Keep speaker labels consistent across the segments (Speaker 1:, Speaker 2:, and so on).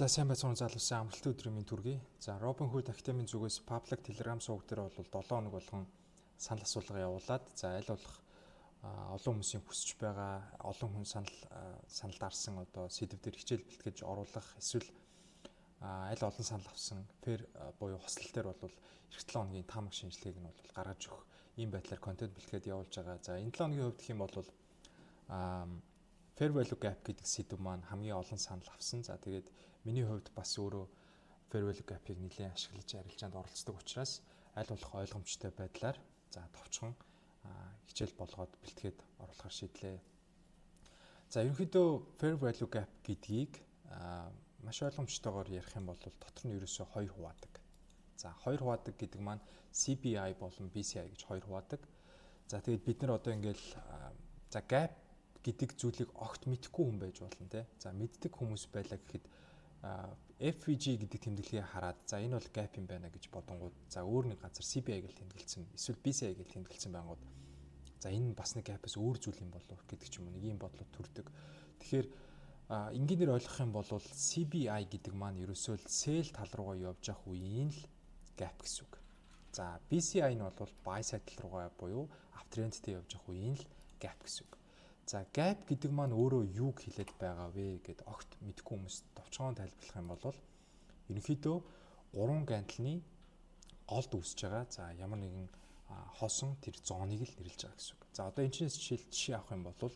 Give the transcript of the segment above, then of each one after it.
Speaker 1: За, сайн байцгаана, залуусаа, амралтын өдрийн мэнд хүргэе. За, Robin Hood Академийн зүгээс Public Telegram суваг дээр бол 7 хоног болгон санал асуулга явуулаад, за, аль болох олон хүмүүсийн хүсэж байгаа, олон хүн санал дарсан одоо сэдэв дээр хичээл бэлтгэж оруулах, эсвэл аль олон санал авсан pair буюу хослол дээр бол ирэх 7 хоногийн таамаг шинжилгээг нь бол гаргаж өгөх ийм байдлаар контент бэлтгээд явуулж байгаа. За, энэ 7 хоногийн хувьд гэх юм бол fair value gap гэдэг сэдэв маань хамгийн олон санал авсан. За, тэгээд миний хувьд бас өөрөө fair value gap-ыг нэлээд ашиглаж арилжаанд оролцдог учраас аль болох ойлгомжтой байдлаар, за, товчхон хичээл болгоод бэлтгээд оруулахар шийдлээ. За, ерөнхийдөө fair value gap гэдгийг маш ойлгомжтойгоор ярих юм бол дотор нь ерөөсөө хоёр хуваадаг. За, хоёр хуваадаг гэдэг маань CBI болон BCI гэж хоёр хуваадаг. За, тэгээд бид нар одоо ингээл, за, gap гэдэг зүйлийг огт мэдэхгүй хүн байж болно, те. За, мэддэг хүмүүс байлаа гэхэд FVG гэдэг тэмдэглэгийг хараад, за, энэ бол gap юм байна гэж бодонгууд, за, өөр нэг газар CBI гэж тэмдэглэсэн, эсвэл BCI гэж тэмдэглэсэн байнгууд, за, энэ бас нэг gap-аас өөр зүйл юм болов гэдэг ч юм уу, нэг ийм бодлоо төрдөг. Тэгэхээр энгийнээр ойлгох юм бол CBI гэдэг маань ерөөсөө л sell тал руугаа явж явах үеийн л gap гэсэн үг. За, BCI нь бол buy side тал руугаа буюу uptrend-тэй явж явах үеийн л gap гэсэн үг. За, gap гэдэг маань өөрөө юуг хэлээд байгаа вэ гэд огт мэдэхгүй хүмүүст товчхон тайлбарлах юм бол ерөнхийдөө гурван candle-ны голд үүсэж байгаа, за, ямар нэгэн хоосон тэр zone-ыг л нэрлэж байгаа гэсэн үг. За, одоо энэ чинээс жишээ авах юм бол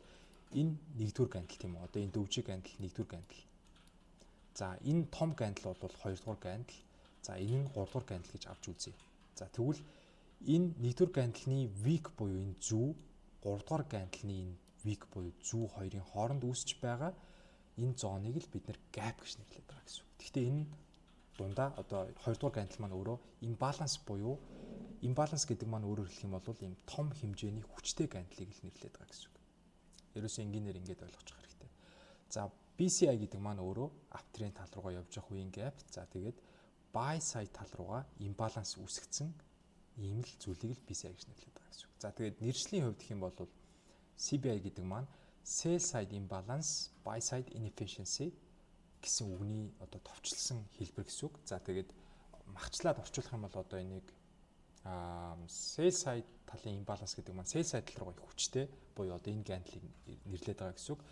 Speaker 1: энэ нэгдүгээр candle, тийм үү? Одоо энэ doji candle нэгдүгээр candle. За, энэ том candle бол хоёрдугаар candle. За, энэ нь гуравдугаар candle гэж авч үзье. За, тэгвэл энэ нэгдүгээр candle-ны wick буюу энэ зүү, гуравдугаар candle-ны энэ wick буюу зүү хоёрын хооронд үүсэж байгаа энэ zone-ыг л бид нэр gap гэж нэрлэдэг байгаа гэсэн үг. Гэхдээ энэ дундаа одоо хоёрдугаар candle маань өөрөө imbalance буюу, imbalance гэдэг маань өөрөөр хэлэх юм бол ийм том хэмжээний хүчтэй candle-ыг л нэрлэдэг байгаа гэсэн үг. Ерөөсөө энгийнээр ингэж ойлгочих хэрэгтэй. За, BCI гэдэг маань өөрөө uptrend тал руугаа явж явах үеийн gap. За, тэгээд buy side тал руугаа imbalance үүсгэсэн ийм л зүйлийг л BCI гэж нэрлэдэг байгаа гэсэн үг. За, тэгээд нэршлийн хувьд гэх юм бол CBI гэдэг маань sell side imbalance, buy side inefficiency гэсэн үгний одоо товчлсон хэлбэр гэсэн үг. За, тэгээд махчлаад орчуулах юм бол одоо энийг sell side талын imbalance гэдэг маань sell side тал руугаа их хүчтэй буюу одоо энэ candle-ыг нэрлэдэг байгаа гэсэн үг.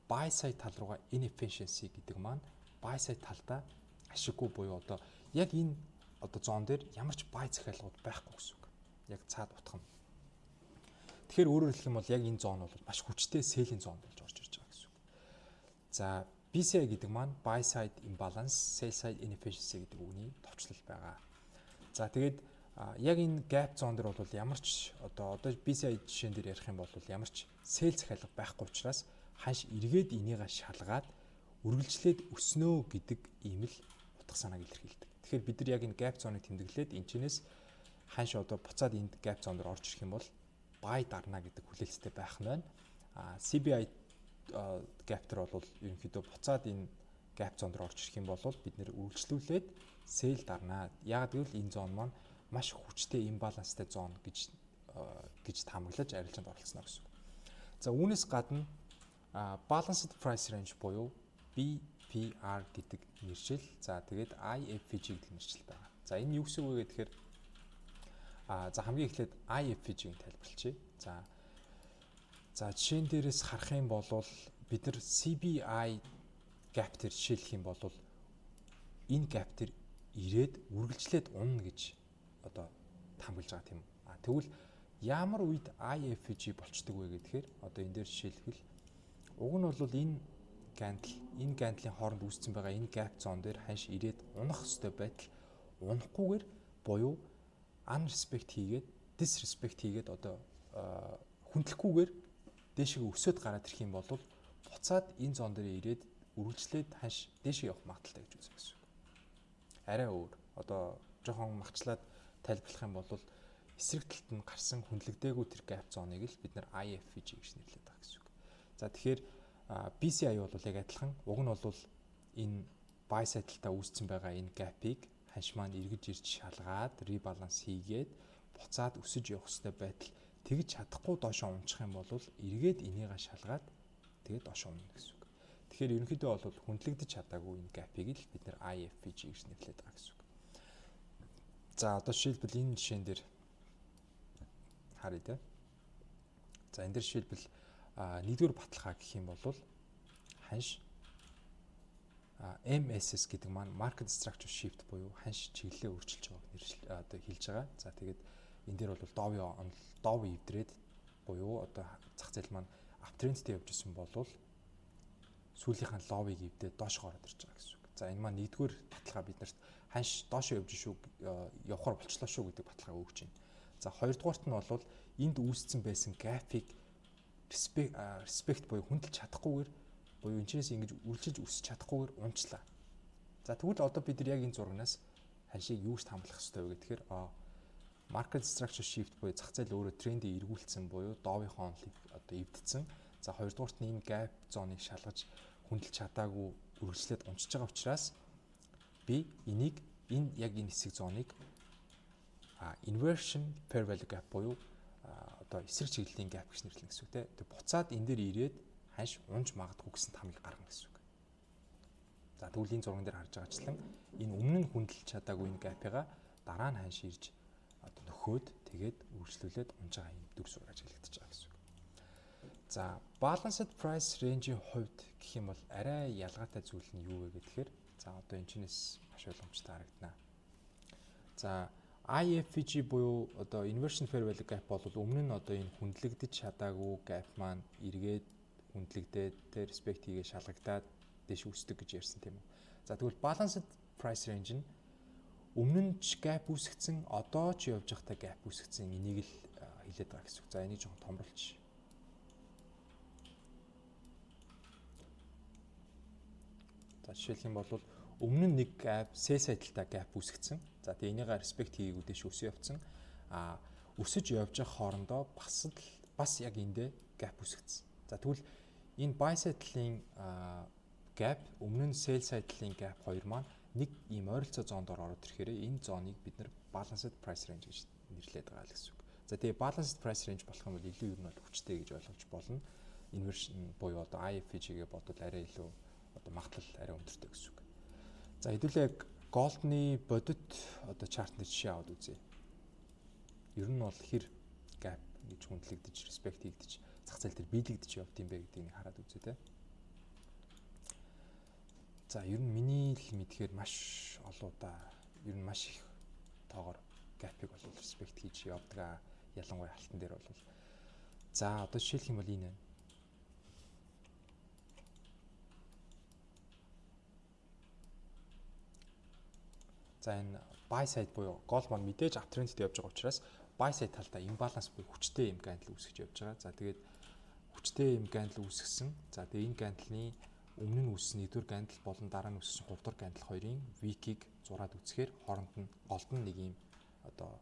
Speaker 1: Buy side тал руугаа inefficiency гэдэг маань buy side талдаа ашиггүй буюу одоо яг энэ одоо zone дээр ямар ч buy захиалгууд байхгүй гэсэн үг. Яг цаад утга нь. Тэгэхээр өөрөөр хэлэх юм бол яг энэ zone бол маш хүчтэй sell-ийн zone болж орж ирж байгаа гэсэн үг. За, BCI гэдэг маань buy side imbalance, sell side inefficiency гэдэг үгний товчлол байгаа. За, тэгээд яг энэ gap zone дээр бол ямар ч одоо BCI жишээн дээр ярих юм бол ямар ч sell захиалга байхгүй учраас ханш эргээд энийгээ шалгаад үргэлжлээд өснөө гэдэг ийм л утга санааг илэрхийлдэг. Тэгэхээр бид нар яг энэ gap zone-ыг тэмдэглээд энэчнээс ханш одоо буцаад энд gap zone дээр орж ирэх юм бол buy дарна гэдэг хүлээлттэй байх нь байна. А CBI gap дээр бол ерөнхийдөө буцаад энэ gap zone дээр орж ирэх юм бол бид нэр үргэлжлүүлээд sell дарнаа. Яг гэвэл энэ zone маань маш хүчтэй imbalance-тай zone гэж таамаглаж арилжаанд оролцоно гэсэн үг. За, үүнээс гадна balanced price range буюу BPR гэдэг нэршил, за, тэгээд IFVG гэдэг нэршил байгаа. За, энэ юу гэсэн үг вэ гэхээр за, хамгийн эхлээд IFVG-г тайлбарлая. За, жишээн дээрээс харах юм бол бид нар CBI gap дээр жишээлэх юм бол энэ gap дээр ирээд үргэлжлээд унна гэж одоо таамаглаж байгаа, тийм үү. А тэгвэл ямар үед IFVG болчдөг вэ гэхээр одоо энэ дээр жишээлбэл уг нь бол энэ candle, энэ candle-ын хооронд үүссэн байгаа энэ gap zone дээр ханш ирээд унах ёстой байтал унахгүйгээр буюу unrespect хийгээд, disrespect хийгээд, одоо хүндлэхгүйгээр дээшээ өсөөд гараад ирэх юм бол буцаад энэ zone дээр ирээд үргэлжлээд ханш дээшээ явах магадлалтай гэж үзнэ гэсэн үг. Арай өөр. Одоо жоохон махчлаад тайлбарлах юм бол эсрэг талд нь гарсан хүндлэгдээгүй тэр gap zone-ыг л бид нар IFVG гэж нэрлэдэг байгаа гэсэн үг. За, тэгэхээр BCI бол яг адилхан, уг нь бол энэ buy side талдаа үүссэн байгаа энэ gap-ыг ханш маань эргэж ирж шалгаад rebalance хийгээд буцаад өсөж явах хэрэгтэй байтал тэгж чадахгүй доошоо унчих юм бол эргээд энийгээ шалгаад тэгээд доошоо унана гэсэн үг. Тэгэхээр ерөнхийдөө бол хүндлэгдэж чадаагүй энэ gap-ыг л бид нэр IFVG гэж нэрлэдэг байгаа гэсэн үг. За, одоо жишээлбэл энэ жишээн дээр харъя те. За, энэ дээр жишээлбэл нэгдүгээр баталгаа гэх юм бол ханш MSS гэдэг маань market structure shift буюу ханш чиглэлээ өөрчилж байгааг нэршил одоо хэлж байгаа. За, тэгээд энэ дээр бол дов эвдрээд буюу одоо зах зээл маань uptrend тэй явж исэн болвол сүүлийнхаа low-ыг эвдээд доош ороод ирж байгаа гэсэн үг. За, энэ маань нэгдүгээр баталгаа, биднэрт ханш доош явж шүү, явахаар болчлоо шүү гэдэг баталгаа өгч байна. За, хоёрдугаарт нь бол энд үүссэн байсан gap-ыг respect буюу хүндэлж чадахгүйгээр буюу энэчнээс ингэж үржилж өсөж чадахгүйгээр унчлаа. За, тэгвэл одоо бид нар яг энэ зурагнаас ханшийг юу гэж таамаглах ёстой вэ гэхээр market structure shift буюу зах зээл өөрөө трендийг эргүүлсэн буюу доовынхоо онолыг одоо эвдсэн. За, хоёрдугаарт нь энэ gap zone-ыг шалгаж хүндэлж чадаагүй үргэлжлээд унчиж байгаа учраас би энийг энэ яг энэ хэсэг zone-ыг inversion fair value gap буюу одоо эсрэг чиглэлийн gap гэж нэрлэнэ гэсэн үг те. Тэг буцаад энэ дээр ирээд ханш унж магадгүй гэсэн таамаг гаргана гэсэн үг. За, тэгвэл энэ зурган дээр харж байгаачлан энэ өмнө нь хүндэлж чадаагүй энэ gap-ыгаа дараа нь ханш ирж одоо нөхөөд, тэгээд үргэлжлүүлээд унж байгаа юм дүр зураг ажиглагдчихж байгаа гэсэн үг. За, balanced price range-ийн хувьд гэх юм бол арай ялгаатай зүйл нь юу вэ гэхээр, за, одоо энэ чинээс маш ойлгомжтой харагдана. За, IFVG буюу одоо inversion fair value gap бол өмнө нь одоо энэ хүндлэгдэж чадаагүй gap маань эргээд хүндлэгдээд тэ respect хийгээ шалгагдаад дээш өсдөг гэж ярьсан, тийм үү. За, тэгвэл balanced price range нь өмнө нь ч gap үүсгэсэн, одоо ч явж байхдаа gap үүсгэсэн, энийг л хэлээд байгаа гэсэн үг. За, энийг жоохон томруулчих. За, жишээлх юм бол өмнө нь нэг gap, sell side талдаа gap үүсгэсэн. За, тэгээ энийгээ respect хийгээгүй дээш өсөө явцсан. А өсөж явж байгаа хоорондоо бас л бас яг эндээ gap үүсгэсэн. За, тэгвэл энэ buy side талын gap, өмнө нь sell side талын gap хоёр маань нэг ийм ойролцоо zone доор ороод ирэхээр энэ zone-ыг бид нэр balanced price range гэж нэрлэдэг байгаа л гэсэн үг. За, тэгээ balanced price range болох юм бол илүү ер нь бол хүчтэй гэж ойлгож болно. Inversion буюу одоо IFVG-гээ бодвол арай илүү одоо магадлал арай өндөртэй гэсэн үг. За, хэдүүлээ яг gold-ны бодит одоо chart дээр жишээ аваад үзье. Ер нь бол хэр gap гэж хүндлэгдэж, respect хийгдэж, зах зээл дээр биелэгдэж явд юм бэ гэдгийг нэг хараад үзье те. За, ер нь миний л мэдхээр маш олон удаа ер нь маш их тоогоор gap-ыг бол respect хийж явдаг. Ялангуяа алтан дээр бол. За, одоо жишээлх юм бол энэ байна. За, энэ buy side буюу gold маань мэдээж uptrend-д явж байгаа учраас buy side талдаа imbalance буюу хүчтэй юм candle үүсгэж явж байгаа. За, тэгээд хүчтэй юм candle үүсгэсэн. За, тэгээд энэ candle-ны өмнө нь үүссэн нэгдүгээр candle болон дараа нь үүссэн гуравдугаар candle хоёрын wick-ийг зураад үзэхээр хооронд нь голд нь нэг юм одоо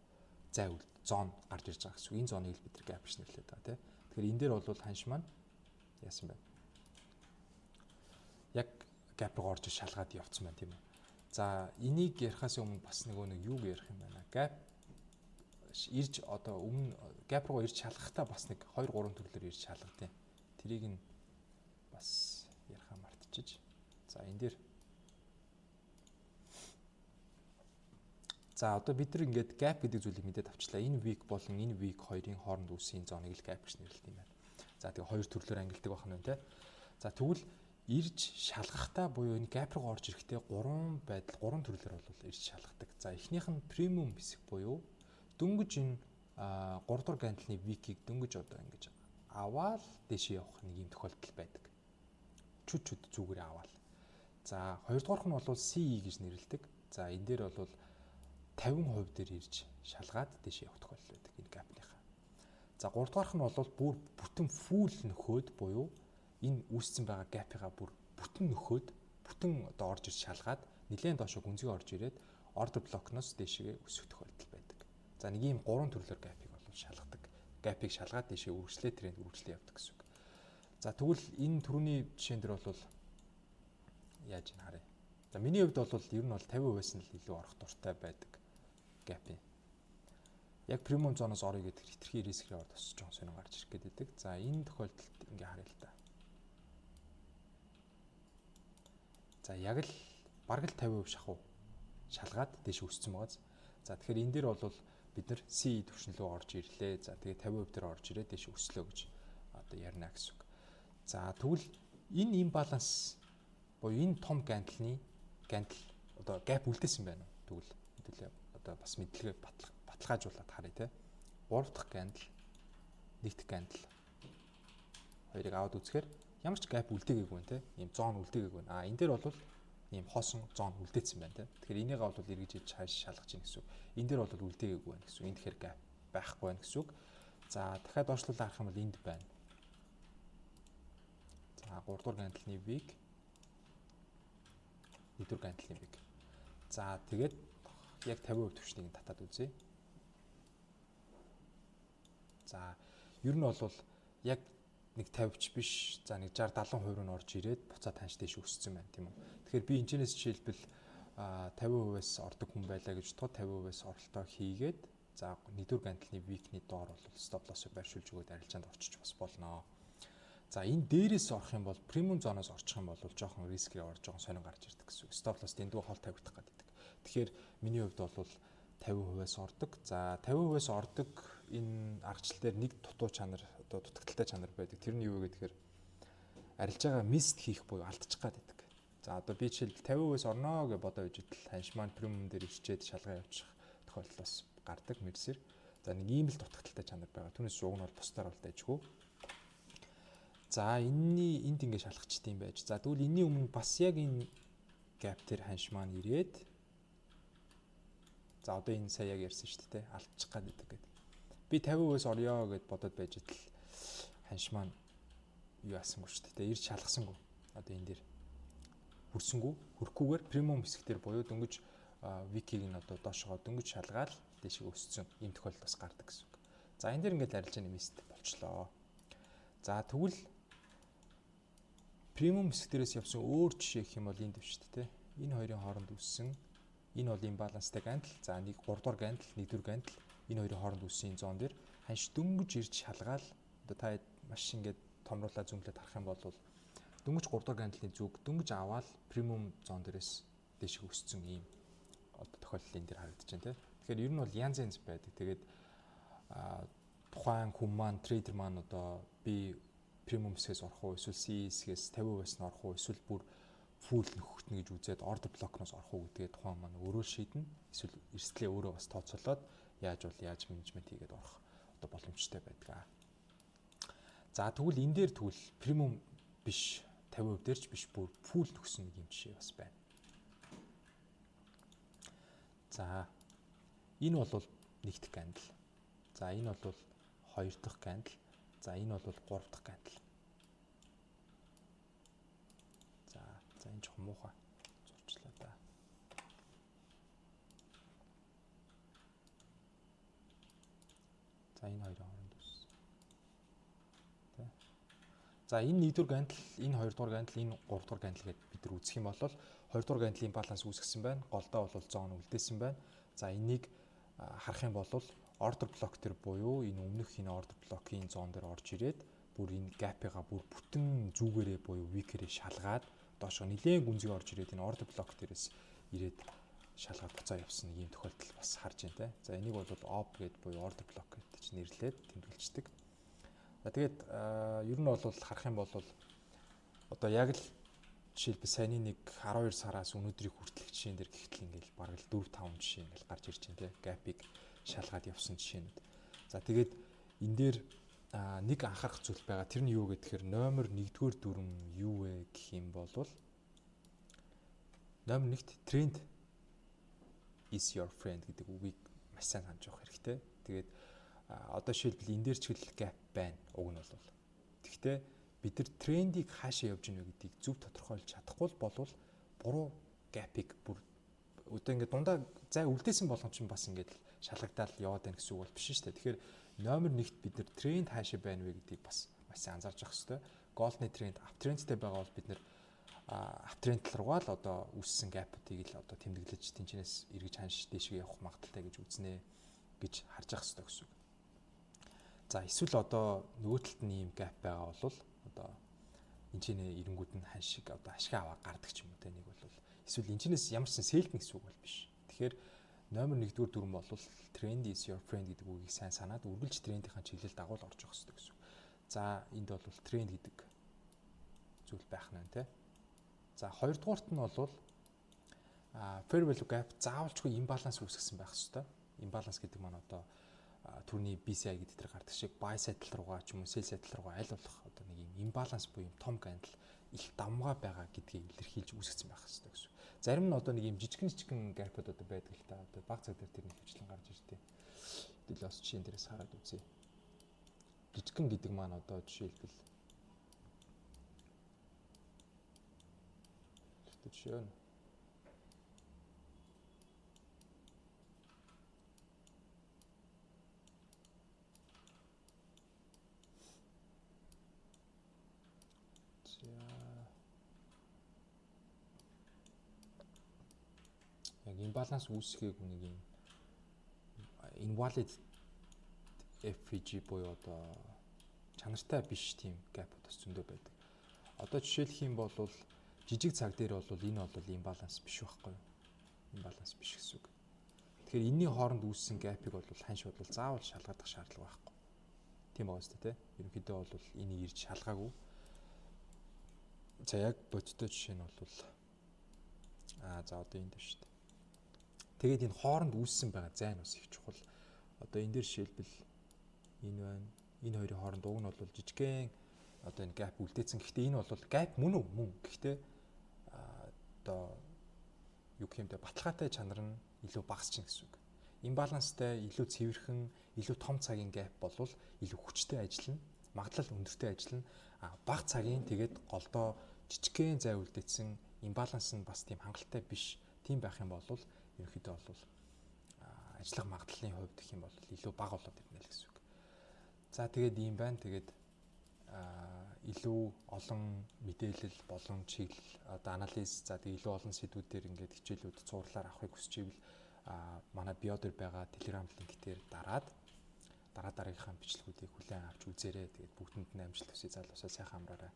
Speaker 1: зай zone гарч ирж байгаа гэсэн. Энэ zone-ыг л бид нар gap гэж нэрлэдэг байгаа, тийм. Тэгэхээр энэ дээр бол ханш маань яасан бэ? Яг gap руу орж шалгаад явцсан байна, тийм үү? За, энийг ярихаас өмнө бас нөгөө нэг юуг ярих юм байна. Gap ирж одоо өмнө gap руу ирж шалгахтаа бас нэг 2 3 төрлөөр ирж шалгадیں۔ Тэрийг нь бас ярихаа мартчихэж. За, энэ дээр, за, одоо бид нар ингээд gap гэдэг зүйлийг мэдээд авчлаа. Энэ wick болон энэ wick хоёрын хооронд үүссэн zone-ыг л gap гэж нэрлэдэг юм байна. За, тэгээ хоёр төрлөөр ангилдаг байх нь байна те. За, тэгвэл ирж шалгахтаа буюу энэ gap руу орж ирэхдээ гурван байдал, гурван төрлөөр бол ирж шалгадаг. За, эхнийх нь premium хэсэг буюу дөнгөж энэ 3 дугаар candle-ны wick-ийг дөнгөж одоо ингэж аваад дээшээ явах нэг юм тохиолдол байдаг. Чүд чүд зүгээрээ аваад. За, хоёрдугаарх нь бол CE гэж нэрлэдэг. За, энэ дээр бол 50% дээр ирж шалгаад дээшээ явах тохиолдол байдаг энэ gap-ныхаа. За, гуравдугаарх нь бол бүр бүтэн full нөхөөд буюу энэ үүссэн байгаа gap-ыгаа бүр бүтэн нөхөөд, бүтэн одоо орж ирж шалгаад нэлээд доошо гүнзгий орж ирээд order block-ноос дээшээ өсөх тохиолдол байдаг. За, нэг ийм гурван төрлөөр gap-ыг бол шалгадаг. Gap-ыг шалгаад дээшээ үргэлжлээ тренд үргэлжлээ явдаг гэсэн үг. За, тэгвэл энэ түрүүний жишээн дээр бол яаж ин харъя. За, миний хувьд бол ер нь бол 50%-аас нь л илүү орох дуртай байдаг gap-ийн. Яг premium zone-оос орё гэдэг хэтэрхий risk reward бас жоохон сонин гарч ирэх гэдэг. За, энэ тохиолдолд ингээ харъя л та. За, яг л бараг л 50% шахуу шалгаад дээш өссөн байгаа. За, тэгэхээр энэ дээр бол бид нар CE түвшин рүү орж ирлээ. За, тэгээ 50% дээр орж ирээд дээш өслөө гэж одоо ярина гэсэн үг. За, тэгвэл энэ imbalance буюу энэ том candle-ны candle одоо gap үлдээсэн байна уу? Тэгвэл хэдүүлээ одоо бас мэдлэгээ баталгаажуулаад харъя те. 3 дахь candle, 1 дахь candle хоёрыг аваад үзэхээр ямар ч gap үлдээгээгүй байна те. Ийм zone үлдээгээгүй байна. А энэ дээр бол ийм хоосон zone үлдээсэн байна те. Тэгэхээр энийгээ бол эргэж иж ханш шалгаж ийн гэсэн үг. Энэ дээр бол үлдээгээгүй байна гэсэн үг. Энэ тэгэхээр gap байхгүй байна гэсэн үг. За, дахиад доошлуулаад харах юм бол энд байна. За, 3 дугаар candle-ны wick, 1 дугаар candle-ны wick. За, тэгээд яг 50% түвшнийг татаад үзье. За, ер нь бол яг нэг 50 ч биш, за, нэг 60 70% руу нь орж ирээд буцаад ханш дээш өссөн байна, тийм үү. Тэгэхээр би энэчнээс жишээлбэл 50%-аас ордог хүн байлаа гэж бодоход 50%-аас оролтоо хийгээд, за, нэгдүгээр candle-ны wick-ний доор бол stop loss-ыг байршуулж өгөөд арилжаанд орчиж бас болно. За, энэ дээрээс орох юм бол, premium zone-оос орчих юм бол жоохон risk рүү орж жоохон сонин гарч ирдэг гэсэн үг. Stop loss дэндүү хол тавигдах гэдэг. Тэгэхээр миний хувьд бол 50%-аас ордог. За, 50%-аас ордог энэ аргачлал дээр нэг дутуу чанар, одоо дутагдалтай чанар байдаг. Тэр нь юу вэ гэхээр арилжаагаа miss хийх буюу алдчих гад байдаг. За, одоо би жишээлбэл 50%-аас орноо гэж бодоо ижил ханш маань premium дээр ирчээд шалгаа явуучих тохиолдол бас гардаг мэрсэр. За, нэг ийм л дутагдалтай чанар байгаа. Түүнээс уг нь бол бусдаар бол дайжгүй. За, энэний энд ингэ шалгачт юм байж. За, тэгвэл энэний өмнө бас яг энэ gap дээр ханш маань ирээд, за, одоо энэ сая яг ярьсан шүү дээ, алдчих гад гэдэг гэдэг. Би 50%-аас орё гэд бодоод байж идэл ханш маань юу яасангүй шүү дээ. Ирж шалгасангүй. Одоо энэ дээр хүрсэнгүү, хүрэхгүйгээр premium хэсэг дээр буюу дөнгөж wick-ийг нь одоо доошогоо дөнгөж шалгаал дээшээ өссөн ийм тохиолдол бас гардаг гэсэн үг. За, энэ дэр ингээд арилжааны missed болчлоо. За, тэгвэл premium хэсэг дээрээс явсан өөр жишээ гэх юм бол энд дэв шүү дээ. Энэ хоёрын хооронд үүссэн энэ бол imbalance-тай candle. За, нэг 3 дугаар candle, 1 дугаар candle, энэ хоёрын хооронд үүссэн энэ zone дээр ханш дөнгөж ирж шалгаал, одоо та маш ингээд томруулаад zoom-лээд харах юм бол дөнгөж 3 дугаар candle-ны зүг дөнгөж аваад premium zone дээрээс дээшээ өссөн ийм одоо тохиолдол энэ дээр харагдаж байна те. Тэгэхээр ер нь бол янз янз байдаг. Тэгээд тухайн хүн маань, trader маань одоо би premium хэсгээс орох уу, эсвэл CE хэсгээс 50%-аас нь орох уу, эсвэл бүр full нөхөгдөнө гэж үзээд order block-ноос орох уу гэдгээ тухайн маань өөрөө шийднэ. Эсвэл эрсдлээ өөрөө бас тооцоолоод яаж бол яаж менежмент хийгээд орох одоо боломжтой байдаг. За, тэгвэл энэ дээр тэгвэл premium биш, 50% дээр ч биш, бүр full нөхсөн нэг юм жишээ бас байна. За, энэ бол нэг дахь candle. За, энэ бол хоёр дахь candle. За, энэ бол гурав дахь candle. За, энэ жоохон муухай зурчлаа да. За, энэ хоёрын хооронд үүссэн. Тэ. За, энэ нэгдүгээр candle, энэ хоёрдугаар candle, энэ гуравдугаар candle гэдээ бид нар үзэх юм бол хоёрдугаар candle-ийн imbalance үүсгэсэн байна. Голдоо бол zone үлдээсэн байна. За, энийг харах юм бол order block дээр буюу энэ өмнөх энэ order block-ийн zone дээр орж ирээд бүр энэ gap-ыгаа бүр бүтэн зүгээрээ буюу wick-ээрээ шалгаад доошоо нилээн гүнзгий орж ирээд энэ order block дээрээс ирээд шалгаад буцаа явсан нэг юм тохиолдол бас харж байна те. За, энийг бол OB гэд буюу order block гэж нэрлээд тэмдэглэждэг. За, тэгээд ер нь бол харах юм бол одоо яг л жишээлбэл саяны нэг 12 сараас өнөөдрийг хүртэлх жишээн дээр гэхтэл ингээл бараг л 4 5 жишээ ингээл гарч ирж байна те. Gap-ыг шалгаад явсан жишээнүүд. За, тэгээд энэ дээр нэг анхаарах зүйл байгаа. Тэр нь юу гэхээр номер 1-р дүрм юу вэ гэх юм бол номер 1-т trend is your friend гэдэг үгийг маш сайн санаж явах хэрэгтэй. Тэгээд одоо жишээлбэл энэ дээр ч гэл gap байна уг нь бол. Тэгэхдээ бид нар трендийг хаашаа явж гинэ гэдгийг зөв тодорхойлж чадахгүй болвол буруу gap-ыг бүр одоо ингээд дундаа зай үлдээсэн болгон чинь бас ингээд шалгагдаал яваад байна гэсэн үг бол биш шүү дээ. Тэгэхээр номер 1-т бид нар тренд хаашаа байна вэ гэдгийг бас маш сайн анзаарч явах хэрэгтэй. Gold-ны тренд uptrend-тэй байгаа бол бид нар uptrend руугаа л одоо үүссэн gap-уудыг л одоо тэмдэглэж тэнчнээс эргэж ханш дээшээ явах магадлалтай гэж үзнэ гэж харж явах хэрэгтэй гэсэн үг. За, эсвэл одоо нөгөө талд нь ийм gap байгаа бол одоо энэ ч нэ эренгүүд нь хань шиг одоо ашиг аваа гардаг ч юм уу те, нэг бол эсвэл энэ чнээс ямар ч sell дэнэ гэсэн үг бол биш. Тэгэхээр номер 1-р дүрэм бол trend is your friend гэдэг үгийг сайн санаад үргэлж трендийнхаа чиглэл дагуул орж явах хэрэгтэй гэсэн үг. За, энд бол тренд гэдэг зүйл байх нь те. За, хоёрдугаарт нь бол fair value gap заавалчгүй imbalance үүсгэсэн байх хэрэгтэй. Imbalance гэдэг маань одоо түрүүний BCI гэдэг тэр гардаг шиг buy side тал руугаа ч юм уу sell side тал руугаа аль болох одоо нэг юм imbalance буюу юм том candle их давмгай байгаа гэдгийг илэрхийлж үүсгэсэн байх хэрэгтэй гэсэн. Зарим нь одоо нэг юм жижигэн жижигэн gap-ууд одоо байдаг л та. Одоо баг цаг дээр тэр нэг хвчлэн гарч ирдээ. Тэгэл бас жишээн дээрээс хараад үзье. Жижигэн гэдэг маань одоо жишээлбэл жишээ нь за, яг imbalance үүсгээг нэг юм invalid FVG буюу одоо чанартай биш тийм gap бас зөндөө байдаг. Одоо жишээлх юм бол жижиг цаг дээр бол энэ бол imbalance биш байхгүй юу? Imbalance биш гэсэн үг. Тэгэхээр энэний хооронд үүссэн gap-ыг бол ханш бол заавал шалгаадах шаардлага байхгүй. Тийм байгаа шүү дээ, тэ. Ерөнхийдөө бол энийг ирж шалгаагүй. За, яг бодиттой жишээ нь бол за, одоо энд шүү дээ. Тэгээд энэ хооронд үүссэн байгаа зай нь бас их чухал. Одоо энэ дээр жишээлбэл энэ байна. Энэ хоёрын хооронд уг нь бол жижигхэн одоо энэ gap үлдээсэн. Гэхдээ энэ бол gap мөн үү? Мөн. Гэхдээ одоо юу гэх юм бэ? Баталгаатай чанар нь илүү багас чинь гэсэн үг. Imbalance тай, илүү цэвэрхэн, илүү том цагийн gap болвол илүү хүчтэй ажиллана. Магадлал өндөртэй ажиллана. А бага цагийн, тэгээд голдоо жижигхэн зай үлдээсэн, imbalance нь бас тийм хангалттай биш. Тийм байх юм бол ерөнхийдөө бол ажиллах магадлалын хувьд гэх юм бол илүү бага болоод ирнэ л гэсэн үг. За, тэгээд ийм байна. Тэгээд илүү олон мэдээлэл болон чиглэл, одоо анализ, за тэгээд илүү олон сэдвүүдээр ингээд хичээлүүд цувралаар авахыг хүсч ивэл манай bio дээр байгаа Telegram link дээр дараад дараа дараагийнхаа бичлэгүүдийг хүлээн авч үзээрэй. Тэгээд бүгдэнд нь амжилт хүсье, залуусаа сайхан амраарай.